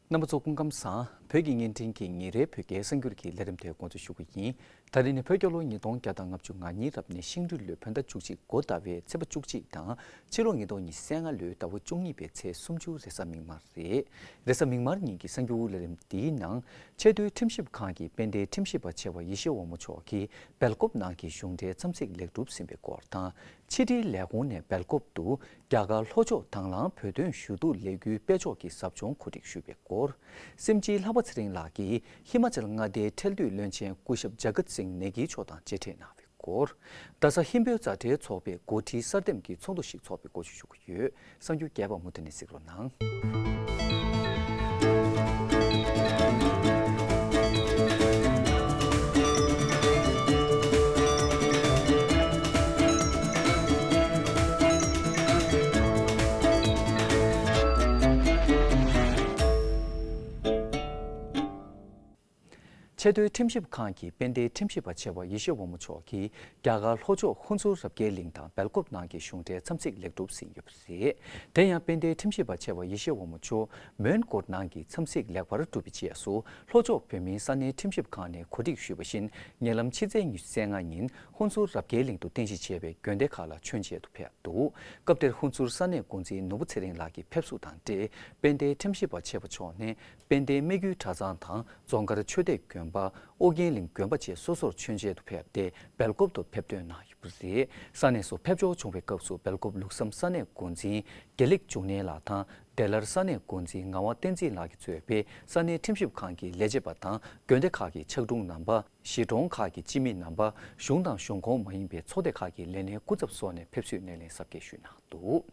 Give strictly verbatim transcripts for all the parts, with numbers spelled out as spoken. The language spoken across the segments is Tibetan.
རྣམ་པ་ཚོ་སྐུ་ཁམས་བཟང་། བོད་ཀྱི་བརྙན་འཕྲིན་གྱི་ཉིན་རེའི་བོད་སྐད་གསར་འགྱུར་གྱི་ལས་རིམ་དེ་འགོ་འཛུགས་ཞུ་གི་ཡིན། ད་རེས་ནི་བོད་རྒྱལ་ལོ་ཉིས་སྟོང་བརྒྱ་དང་ལྔ་བཅུ་ང་གཉིས་རབ་གནས་ཤིང་སྦྲུལ་ལོའི་བོད་ཟླ་བཅུ་གཅིག་འགོ་ཟླ་བའི་ཚེས་པ་བཅུ་གཅིག་དང་། ཕྱི་ལོ་ཉིས་སྟོང་ཉི་ཤུ་རྩ་ལྔ་ལོའི་ཟླ་བ་བཅུ་གཉིས་པའི་ཚེས་སུམ་ཅུ་རེས་གཟའ་མིག་དམར་རེད། རེས་གཟའ་མིག་དམར་ཉིན་གྱི་གསར་འགྱུར་ལས་རིམ་འདིའི་ནང་། ཆེས་མཐོའི་ཁྲིམས་ཞིབ་ཁང་གི་དཔལ་ལྡན་ཁྲིམས་ཞིབ་པ་ཆེ་བ་ཡེ་ཤེས་དབང་མོ་མཆོག་གིས་སྦེལ་ཀོབ་ནང་གི་གཞུང་འབྲེལ་འཚམས་གཟིགས་ལེགས་གྲུབ་ཟིན་པའི་སྐོར་དང་། ཕྱི་དྲིལ་ལས་ཁུངས་ནས་སྦེལ་ཀོབ་ཏུ་རྒྱ་གར་ལྷོ་ཕྱོགས་དང་བླངས་བོད་དོན་ཞུ་གཏུག་ལས་འགུལ་སྤེལ་ཕྱོགས་ཀྱི་ཟབ་སྦྱོང་གོ་སྒྲིག་ཞུས་པའི་སྐོར། སེམས་ཅན་ལྷག་པ་ཚེ་རིང་ལགས་ཀྱིས་ཧི་མ་ཅལ་མངའ་སྡེའི་ཁྲལ་དུད་བློན་ཆེན་སྐུ་ཞབས་ཇ་གཏ་སིང་ནེ་གི་མཆོག་དང་མཇལ་འཕྲད་གནང་བའི་སྐོར། རྡ་ས་ཧིན་བོད་མཛའ་འབྲེལ་ཚོགས་པའི་འགོ་ཁྲིད་གསར་འདེམས་ཀྱི་ཚོགས་འདུ་ཞིག་འཚོགས་པའི་སྐོར་ཞིག་ཞུ་གི་ཡོད། གསར་འགྱུར་རྒྱས་པ་མུ་མཐུད་ནས་གཟིགས་རོགས་གནང་། ཆེས་མཐོའི་ཁྲིམས་ཞིབ་ཁང་གི་དཔལ་ལྡན་ཁྲིམས་ཞིབ་པ་ཆེ་བ་ཡེ་ཤེས་དབང་མོ་མཆོག་གིས་རྒྱ་གར་ལྷོ་ཕྱོགས་ཧུན་སུར་རབ་རྒྱས་གླིང་དང་སྦེལ་ཀོབ་ནང་གི་གཞུང་འབྲེལ་འཚམས་གཟིགས་ལེགས་གྲུབ་ཟིན་ཡོད་པ་རེད། དེ་ཡང་དཔལ་ལྡན་ཁྲིམས་ཞིབ་པ་ཆེ་བ་ཡེ་ཤེས་དབང་མོ་མཆོག་མོན་གྷོ་ནང་གི་འཚམས་གཟིགས་ལེགས་པར་གྲུབ་པའི་རྗེས་སུ། ལྷོ་ཕྱོགས་བོད་མིའི་ས་གནས་ཁྲིམས་ཞིབ་ཁང་ནས་གོ་སྒྲིག་ཞུས་པ་བཞིན། ཉེ་ལམ་ཕྱི་ཚེས་ཉི་ཤུ་རྩ་ལྔ་ཉིན་ཧུན་སུར་རབ་རྒྱས་གླིང་དུ་རྟེན་གཞི་བྱས་པའི་དགོན་སྡེ་ཁག་ལ་མཆོད་མཇལ་དུ་ཕེབས་འདུག་སྐབས་དེར་ཧུན་སུར་ས་གནས་འགོ་འཛིན་ནོར་བུ་ཚེ་རིང་ལགས་ཀྱིས་ཕེབས་བསུ་དང་འབྲེལ། དཔལ་ལྡན་ཁྲིམས་ཞིབ་པ་ཆེ་བ་མཆོག་ནས་དཔལ་ལྡན་སྨད་རྒྱུད་གྲྭ་ཚང་དང་རྫོང་དཀར་ཆོས་སྡེ་དགོན་པ། ཨོ་རྒྱན་གླིང་དགོན་པ་བཅས་སོ་སོར་མཆོད་མཇལ་དུ་ཕེབས་ཏེ། སྦེལ་ཀོབ་ཏུ་ཕེབས་ཐོན་གནང་ཡོད་པ་རེད། ས་གནས་སུ་ཕེབས་འབྱོར་བྱུང་བའི་སྐབས་སུ། སྦེལ་ཀོབ་ལུགས་བསམ་ས་གནས་འགོ་འཛིན་དགེ་ལེགས་འབྱུང་གནས་ལགས་དང་། བདེ་སླར་ས་གནས་འགོ་འཛིན་ངག་དབང་བསྟན་འཛིན་ལགས་ཀྱིས་གཙོས་པའི་ས་གནས་ཁྲིམས་ཞིབ་ཁང་གི་ལས་བྱེད་པ་དང་། དགོན་སྡེ་ཁག་གི་ཕྱག་དྲུང་རྣམ་པ། གཞིས་གྲོང་ཁག་གི་སྤྱི་མི་རྣམ་པ། གཞུང་དང་གཞུང་ཁོངས་མ་ཡིན་པའི་ཚོགས་སྡེ་ཁག་གི་ལས་སྣེ་སྐུ་ཚབ་སོགས་ནས་ཕེབས་བསུའི་སྣེ་ལེན་གཟབ་རྒྱས་ཞུས་གནང་འདུག་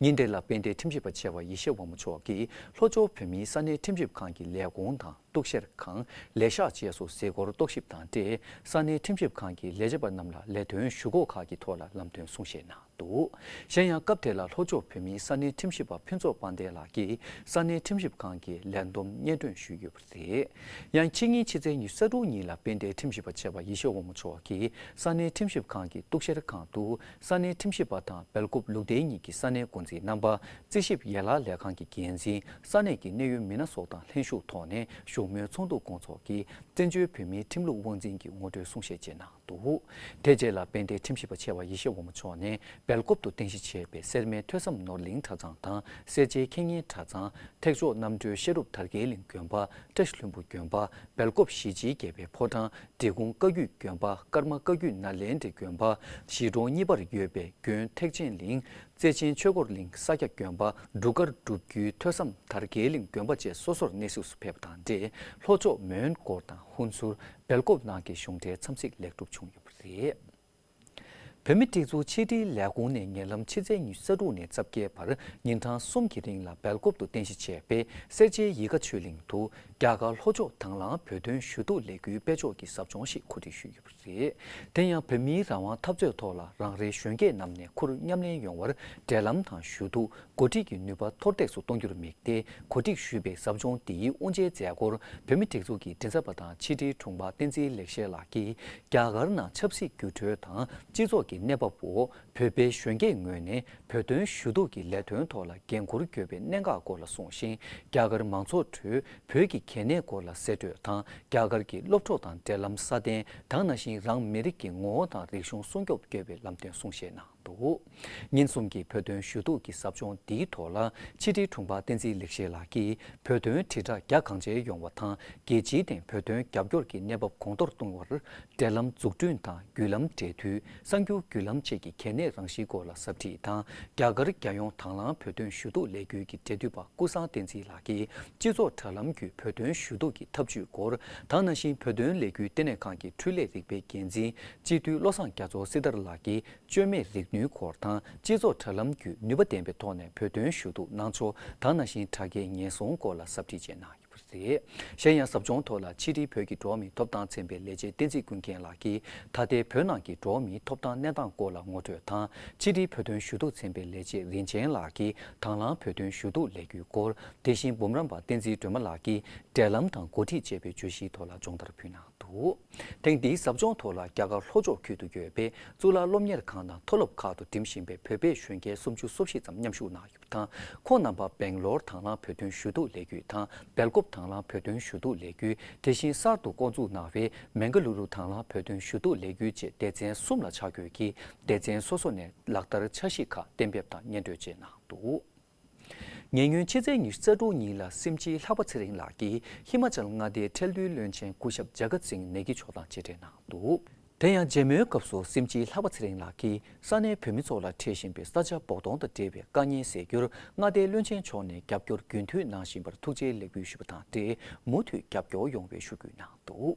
ཉིན་དེ་ལ་དཔལ་ལྡན་ཁྲིམས་ཞིབ་པ་ཆེ་བ་ཡེ་ཤེས་དབང་མོ་མཆོག་གིས། ལྷོ་ཕྱོགས་བོད་མིའི་ས་གནས་ཁྲིམས་ཞིབ་ཁང་གི་ལས་ཁུངས་དང་གཏུག་བཤེར་ཁང་། ལས་ཤག་བཅས་སུ་གཟིགས་སྐོར་རྟོག་ཞིབ་དང་འབྲེལ། ས་གནས་ཁྲིམས་ཞིབ་ཁང་གི་ལས་བྱེད་པ་རྣམས་ལ་ལས་དོན་ཞུ་སྒོ་ཁག་གི་ཐོག་ལ་ལམ་སྟོན་གསུང་བཤད་གནང་འདུག་གཞན་ཡང་། སྐབས་དེ་ལ་ལྷོ་ཕྱོགས་བོད་མིའི་ས་གནས་ཁྲིམས་ཞིབ་པ་ཕུན་ཚོགས་དཔལ་ལྡན་ལགས་ཀྱིས། ས་གནས་ཁྲིམས་ཞིབ་ཁང་གི་ལས་བསྡོམས་སྙན་སྒྲོན་ཞུས་ཡོད་པ་རེད། ཡང་ཕྱི་ཉིན་ཕྱི་ཚེས་ཉི་ཤུ་རྩ་དྲུག་ཉིན་ལ་དཔལ་ལྡན་ཁྲིམས་ཞིབ་པ་ཆེ་བ་ཡེ་ཤེས་དབང་མོ་མཆོག་གིས་ས་གནས་ཁྲིམས་ཞིབ་ཁང་གི་གཏུག་བཤེར་ཁང་དུ། ས་གནས་ཁྲིམས་ཞིབ་པ་དང་སྦེལ་ཀོབ་ལུགས་བདེ་གཉིས་ཀྱི་ས་གནས་འགོ་འཛིན་རྣམ་པ། རྩིས་ཞིབ་ཡན་ལག་ལས་ཁང་གི་འགན་འཛིན། ས་གནས་ཀྱི་གནད་ཡོད་མི་སྣ་སོགས་དང་ལྷན་ཞུགས་ཐོག་ནས་བཞུགས་མོལ་ཚོགས་འདུ་སྐོང་ཚོགས་ཀྱིས། བཙན་བྱོལ་བོད་མིའི་ཁྲིམས་ལུགས་དབང་འཛིན་གྱི་ངོ་སྤྲོད་གསུང་བཤད་བྱས་གནང་འདུག་དེ་རྗེས་ལ་དཔལ་ལྡན་ཁྲིམས་ཞིབ་པ་ཆེ་བ་ཡེ་ཤེས་དབང་མོ་མཆོག་ནས། སྦེལ་ཀོབ་ཏུ་རྟེན་གཞི་བྱས་པའི་སེར་སྨད་ཐོས་བསམ་ནོར་གླིང་གྲྭ་ཚང་དང་། སེར་བྱེས་ཁེ་ཉེན་གྲྭ་ཚང་། ཐེག་མཆོག་རྣམ་གྲོལ་ཤེས་རབ་དར་རྒྱས་གླིང་དགོན་པ། བཀྲ་ཤིས་ལྷུན་པོ་དགོན་པ། སྦེལ་ཀོབ་གཞིས་བྱེས་དགེ་བའི་ཕོ་བྲང་། འབྲི་གུང་བཀའ་བརྒྱུད་དགོན་པ། ཀརྨ་བཀའ་བརྒྱུད་ནཱ་ལེནྡྲའི་དགོན་པ། གཞིས་གྲོང་གཉིས་པར་ཡོད་པའི་དགོན་ཐེག་ཆེན་གླིང་། བརྩེ་ཆེན་ཆོས་འཁོར་གླིང་། ས་སྐྱ་དགོན་པ། འབྲུག་དཀར་སྒྲུབ་བརྒྱུད་ཐོས་བསམ་དར་རྒྱས་གླིང་དགོན་པ་བཅས་སོ་སོར་གནས་གཟིགས་སུ་ཕེབས་པ་དང་འབྲེལ། ལྷོ་ཕྱོགས་མོན་གྷོ་དང་ཧུན་སུར། སྦེལ་ཀོབ་ནང་གི་གཞུང་འབྲེལ་འཚམས་གཟིགས་ལེགས་གྲུབ་བྱུང་ཡོད་པ་རེད། བོད་མིའི་སྒྲིག་འཛུགས་ཕྱི་དྲིལ་ལས་ཁུངས་ནས་ཉེ་ལམ་ཕྱི་ཚེས་ཉི་ཤུ་རྩ་དྲུག་ནས་རྩ་བརྒྱད་བར་ཉིན་གྲངས་གསུམ་གྱི་རིང་ལ་སྦེལ་ཀོབ་ཏུ་རྟེན་གཞི་བྱས་པའི་སེར་བྱེས་ཡིད་དགའ་ཆོས་གླིང་དུ། རྒྱ་གར་ལྷོ་ཕྱོགས་དང་བླངས་བོད་དོན་ཞུ་གཏུག་ལས་འགུལ་སྤེལ་ཕྱོགས་ཀྱི་ཟབ་སྦྱོང་ཞིག་གོ་སྒྲིག་ཞུས་ཡོད་པ་རེད། དེ་ཡང་། བོད་མིའི་རང་དབང་འཐབ་རྩོད་ཐོག་ལ་རང་རེའི་གཞོན་སྐྱེས་རྣམས་ནས་ཁུར་མཉམ་ལེན་ཡོང་བར་འབྲེལ་ལམ་དང་ཞུ་གཏུག་འགོ་ཁྲིད་ཀྱི་ནུས་པ་མཐོར་འདེགས་སུ་གཏོང་རྒྱུར་དམིགས་ཏེ། གོ་སྒྲིག་ཞུས་པའི་ཟབ་སྦྱོང་འདིའི་དབུ་འབྱེད་མཛད་སྒོར། བོད་མིའི་སྒྲིག་འཛུགས་ཀྱི་མགྲིན་ཚབ་པ་དང་ཕྱི་དྲིལ་དྲུང་འཕར་བསྟན་འཛིན་ལེགས་བཤད་ལགས་ཀྱིས། རྒྱ་གར་ནང་ཆབ་སྲིད་འགྱུར་འགྲོས་དང་སྤྱི་ཚོགས་ཀྱི་གནས་བབ་འོག་བོད་པའི་གཞོན་སྐྱེས་ངོས་ནས་བོད་དོན་ཞུ་གཏུག་གི་ལས་དོན་ཐོག་ལ་འགན་འཁུར་དགོས་པའི་གནད་འགག་སྐོར་ལ་གསུངས་ཤིང་། རྒྱ་གར་མང་ཚོགས་ཁྲོད་བོད་ཀྱི་གལ་གནད་སྐོར་ལ་གསལ་བཀྲོལ་དང་། རྒྱ་གར་གྱི་སློབ་གྲོགས་དང་འབྲེལ་ལམ་སྲ་བརྟན། ད་ག་ནང་བཞིན་རང་མི་རིགས་ཀྱི་ངོ་བོ་དང་རིག་གཞུང་སྲུང་སྐྱོབ་དགོས་པའི་ལམ་སྟོན་གསུངས་བཤད་གནང་འདུག་ཉིན་གསུམ་གྱི་བོད་དོན་ཞུ་གཏུག་གི་ཟབ་སྦྱོང་འདིའི་ཐོག་ལ། ཕྱི་དྲིལ་དྲུང་འཕར་བསྟན་འཛིན་ལེགས་བཤད་ལགས་ཀྱིས། བོད་དོན་དྲིལ་བསྒྲགས་རྒྱ་གང་ཆེ་ཡོང་བ་དང་། རྒྱལ་སྤྱིའི་སྟེང་བོད་དོན་རྒྱབ་སྐྱོར་གྱི་གནས་བབ་གོང་མཐོར་གཏོང་བར། འབྲེལ་ལམ་འཛུགས་སྐྲུན་དང་། བརྒྱུད་ལམ་འབྲེལ་མཐུད། གསར་འགྱུར་བརྒྱུད་ལམ་བཅས་ཀྱི་གལ་གནད་རང་བཞིན་སྐོར་ལ་ཟབ་ཁྲིད་དང་། རྒྱ་གར་རྒྱལ་ཡོངས་དང་བླངས་བོད་དོན་ཞུ་གཏུག་ལས་འགུལ་གྱི་འབྲེལ་མཐུད་པ་ཀུན་བཟང་བསྟན་འཛིན་ལགས་ཀྱིས། སྤྱི་ཚོགས་དྲ་ལམ་བརྒྱུད་བོད་དོན་ཞུ་གཏུག་གི་ཐབས་ཇུས་སྐོར། ད་ག་ནང་བཞིན་བོད་དོན་ལས་འགུལ་ལྟེ་གནས་ཁང་གི་འཕྲུལ་ལས་རིག་པའི་འགན་འཛིན། སྤྱི་འཐུས་བློ་བཟང་རྒྱ་མཚོ་སྲི་ཐར་ལགས་ཀྱིས། བཅོས་མའི་རིག་ནུས་སྐོར་དང་། སྤྱི་ཚོགས་དྲ་ལམ་བརྒྱུད་ནུས་པ་ལྡན་པའི་ཐོག་ནས་བོད་དོན་ཞུ་གཏུག་གནང་ཕྱོགས། ད་ག་ནང་བཞིན་དྲ་རྒྱའི་ཉེན་སྲུང་སྐོར་ལ་ཟབ་ཁྲིད་བྱས་གནང་ཡོད་པ་རེད། གཞན་ཡང་། ཟབ་སྦྱོང་ཐོག་ལ་ཕྱི་དྲིལ་བོད་ཀྱི་འགྲོ་བ་མིའི་ཐོབ་ཐང་ཚན་པའི་ལས་བྱེད་བསྟན་འཛིན་ཀུན་མཁྱེན་ལགས་ཀྱིས། ད་ལྟའི་བོད་ནང་གི་འགྲོ་བ་མིའི་ཐོབ་ཐང་གནས་སྟངས་སྐོར་ལ་ངོ་སྤྲོད་དང་། ཕྱི་དྲིལ་བོད་དོན་ཞུ་གཏུག་ཚན་པའི་ལས་བྱེད་རིན་ཆེན་ལགས་ཀྱིས། དང་བླངས་བོད་དོན་ཞུ་གཏུག་ལས་འགུལ་སྐོར། དེ་བཞིན། འབུམ་རམས་པ་བསྟན་འཛིན་སྒྲོལ་མ་ལགས་ཀྱིས། འབྲེལ་ལམ་དང་འགོ་ཁྲིད་ཅེས་པའི་བརྗོད་གཞིའི་ཐོག་ལ་སྦྱོང་བརྡར་ཕུལ་གནང་འདུག་ཐེངས་འདིའི་ཟབ་སྦྱོང་ཐོག་ལ་རྒྱ་གར་ལྷོ་ཕྱོགས་ཁུལ་དུ་ཡོད་པའི་གཙུག་ལག་སློབ་གཉེར་ཁང་དང་མཐོ་སློབ་ཁག་ཏུ་འགྲིམ་བཞིན་པའི་བོད་པའི་གཞོན་སྐྱེས་སུམ་ཅུ་སོ་བཞི་ཙམ་མཉམ་ཞུགས་གནང་ཡོད་པ་དང་། ཁོང་རྣམ་པ་སྦེང་ལོར་དང་བླངས་བོད་དོན་ཞུ་གཏུག་ལས་འགུལ་དང་། སྦེལ་ཀོབ། དྭང་བླངས་བོད་དོན་ཞུ་གཏུག་ལས་འགུལ། དེ་བཞིན་གསར་དུ་བསྐོ་འཛུགས་གནང་བའི་མེང་ག་ལུ་རུ་དྭང་བླངས་བོད་དོན་ཞུ་གཏུག་ལས་འགུལ་བཅས་སྡེ་ཚན་གསུམ་ལ་ཆ་བགོས་ཀྱིས་སྡེ་ཚན་སོ་སོ་ནས་ལག་བསྟར་འཆར་གཞི་ཁག་གཏན་འབེབས་དང་སྙན་སྒྲོན་བཅས་གནང་འདུག། ཉེ་སྔོན་ཕྱི་ཚེས་ཉི་ཤུ་རྩ་དྲུག་ཉིན་ལ་སྲིད་སྤྱི་ལྷག་པ་ཚེ་རིང་ལགས་ཀྱིས་ཧི་མ་ཅལ་མངའ་སྡེའི་ཁྲལ་བསྡུའི་བློན་ཆེན་སྐུ་ཞབས་ཇ་ག་སིང་ནེ་གི་མཆོག་དང་མཇལ་འཕྲད་གནང་འདུག། དེ་ཡང་མཇལ་མོལ་སྐབས་སུ་སྲིད་སྤྱི་ལྷག་པ་ཚེ་རིང་ལགས་ཀྱིས་ས་གནས་བོད་མི་ཚོ་ལ་འཕྲད་བཞིན་པའི་ས་ཆ་བོགས་གཏོང་དང་འབྲེལ་བའི་དཀའ་ངལ་སེལ་རྒྱུར་མངའ་སྡེའི་བློན་ཆེན་མཆོག་ནས་རྒྱབ་སྐྱོར་རྒྱུན་མཐུད་གནང་བཞིན་པར་ཐུགས་རྗེའི་ལེགས་འབུལ་ཞུས་པ་དང་འབྲེལ་མུ་མཐུད་རྒྱབ་སྐྱོར་ཡོང་བའི་ཞུ་སྐུལ་གནང་འདུག།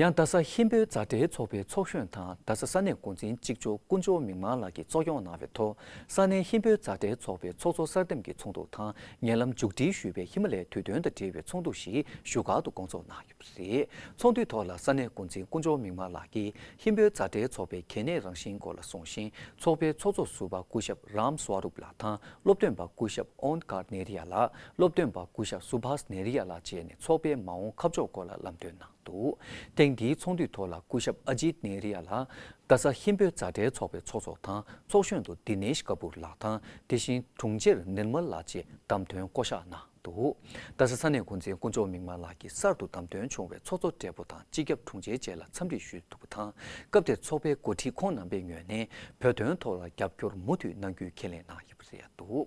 ཡང་རྡ་ས་ཧིན་བོད་མཛའ་འབྲེལ་ཚོགས་པའི་ཚོགས་གཞོན་དང་རྡ་ས་ས་གནས་འགོ་འཛིན་གཅིག་ལྕོགས་དཀོན་མཆོག་མིག་དམར་ལགས་ཀྱིས་གཙོ་སྐྱོང་གནང་བའི་ཐོག་ས་གནས་ཧིན་བོད་མཛའ་འབྲེལ་ཚོགས་པའི་ཚོགས་གཙོ་གསར་འདེམས་ཀྱི་ཚོགས་འདུ་དང་ཉེ་ལམ་མཇུག་སྒྲིལ་ཞུས་པའི་ཧི་མ་ལའི་དུས་སྟོན་དང་འབྲེལ་བའི་ཚོགས་འདུ་ཞིག་བཞུགས་སྒར་དུ་སྐོང་ཚོགས་གནང་ཡོད་པ་རེད། ཚོགས་འདུའི་ཐོག་ལ་ས་གནས་འགོ་འཛིན་དཀོན་མཆོག་མིག་དམར་ལགས་ཀྱིས་ཧིན་བོད་མཛའ་འབྲེལ་ཚོགས་པའི་གལ་གནད་རང་བཞིན་སྐོར་ལ་གསུངས་ཤིང་། ཚོགས་པའི་ཚོགས་གཙོ་ཟུར་པ་སྐུ་ཞབས་རམ་སྭ་རུབ་ལགས་དང་སློབ་སྟོན་པ་སྐུ་ཞབས་ཨོན་ཀར་ནེ་རི་ཡ་ལགས། སློབ་སྟོན་པ་སྐུ་ཞབས་སུ་བྷཱས་ནེ་རི་ཡ་ལགས་བཅས་ནས་ཚོགས་པའི་མ་འོངས་ཁ་ཕྱོགས་སྐོར་ལ་ལམ་སྟོན་གནང་འདུག། ཐེངས་འདིའི་ཚོགས་འདུའི་ཐོག་ལ་སྐུ་ཞབས་ཨ་ཇིད་ནེ་རི་ཡ་ལགས་རྡ་ས་ཧིན་བོད་མཛའ་འབྲེལ་ཚོགས་པའི་ཚོགས་གཙོ་དང་ཚོགས་གཞོན་དུ་དི་ནེཤ་ཀ་པུར་ལགས་དང་དེ་བཞིན་དྲུང་ཆེར་ནིར་མལ་ལགས་བཅས་བདམས་ཐོན་བསྐོ་གཞག་གནང་འདུག། རྡ་ས་ས་གནས་འགོ་འཛིན་དཀོན་མཆོག་མིག་དམར་ལགས་ཀྱིས་གསར་དུ་བདམས་ཐོན་བྱུང་བའི་ཚོགས་གཙོ་སྦྲེལ་པོ་དང་སྤྱི་ཁྱབ་དྲུང་ཆེ་བཅས་ལ་འཚམས་འདྲི་ཞུས་འདུག་པ་དང་། སྐབས་དེར་ཚོགས་པའི་འགོ་ཁྲིད་ཁོང་རྣམ་པའི་ངོས་ནས་བོད་དོན་ཐོག་ལ་རྒྱབ་སྐྱོར་མུ་མཐུད་གནང་རྒྱུའི་ཁས་ལེན་གནང་ཡོད་པ་རེད་འདུག།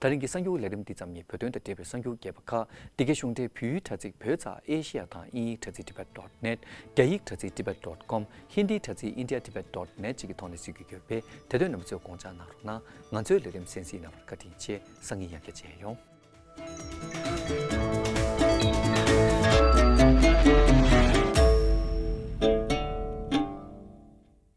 ད་རིང་གི་གསར་འགྱུར་ལས་རིམ་འདི་ཙམ་ཡིན། བོད་དོན་དང་འབྲེལ་བའི་གསར་འགྱུར་རྒྱས་པ་ཁག་འདི་གའི་གཞུང་འབྲེལ་བོད་ཡིག་དྲ་ཚིགས་བོད་ཙ་ཨེ་ཤི་ཡ་དང་དབྱིན་ཡིག་དྲ་ཚིགས་tibet dot net། རྒྱ་ཡིག་དྲ་ཚིགས་tibet dot com། ཧིན་དིའི་དྲ་ཚིགས india tibet dot net་བཅས་ཀྱི་ཐོག་ནས་གཟིགས་རྒྱུ་ཡོད་པས། དེ་དོན་རྣམ་པ་ཚོས་དགོངས་འཇགས་གནང་རོགས་གནང་། ང་ཚོའི་ལས་རིམ་གསན་གཟིགས་གནང་བར་བཀའ་དྲིན་ཆེ། སང་ཉིན་ཡང་བསྐྱར་མཇལ་ཡོང་།